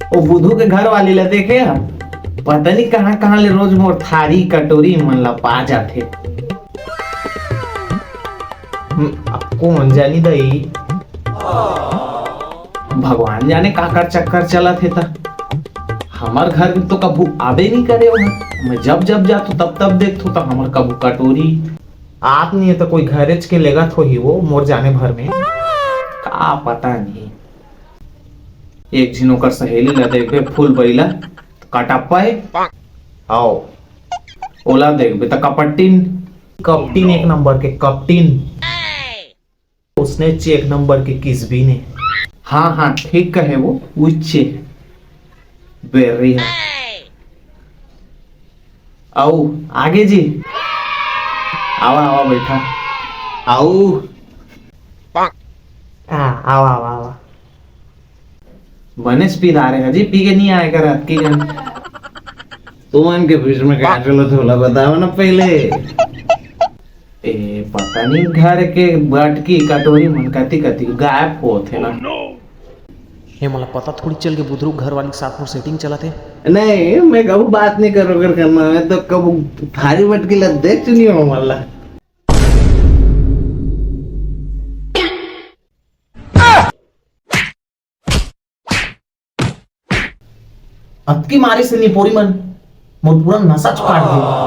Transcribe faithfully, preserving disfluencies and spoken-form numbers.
ओ बुधू के घर वाली ला देखे ह, पता नहीं कहाँ कहाँ ले रोज मोर थारी कटोरी मन ला पा जाथे। हम्म, अब कौन जानी दई, भगवान जाने काकर चक्कर चलत हे त। हमर घर में तो कभू आबे नहीं करे ओह। मैं जब जब जातो तब तब देखतो त हमर कभू कटोरी। आत नहीं है त कोई घरेच के लेगत होही वो, मोर जाने भर में। का पता नहीं। एक झिन ओकर सहेली ला देखबे, फूलबई ला, कटप्पा हे। आओ, ओला देखबे त कपट्टिन। कपटिन एक नंबर के कपटिन। उसने चे एक नंबर के किसबिन हे। हाँ हाँ, ठीक कहे वो, उच्चे बेर्री है। आऊ आगे जी, आवा आवा बैठा। आऊ। हाँ, आवा आवा आवा। बने पिला रहे हजी, पी के नहीं आए कर अतकी कन। तुमन के बीच में का चलत हे ओला बतावा ना पहले। ए, पता नहीं घर के बटकी कटोरी मन कति कति गायब होत हे ना। हे, मोला पता थोड़ी चल के बुधरू घर वाली के साथ मोर सेटिंग चलत हे। नहीं, मैं कभू बात नहीं करो कर करना, मैं तो कभू थारी बटकी ला देख चुनी हूँ मला। अतकी मारिस हे निपोरी मन, मोर पूरा नसा च काट दे।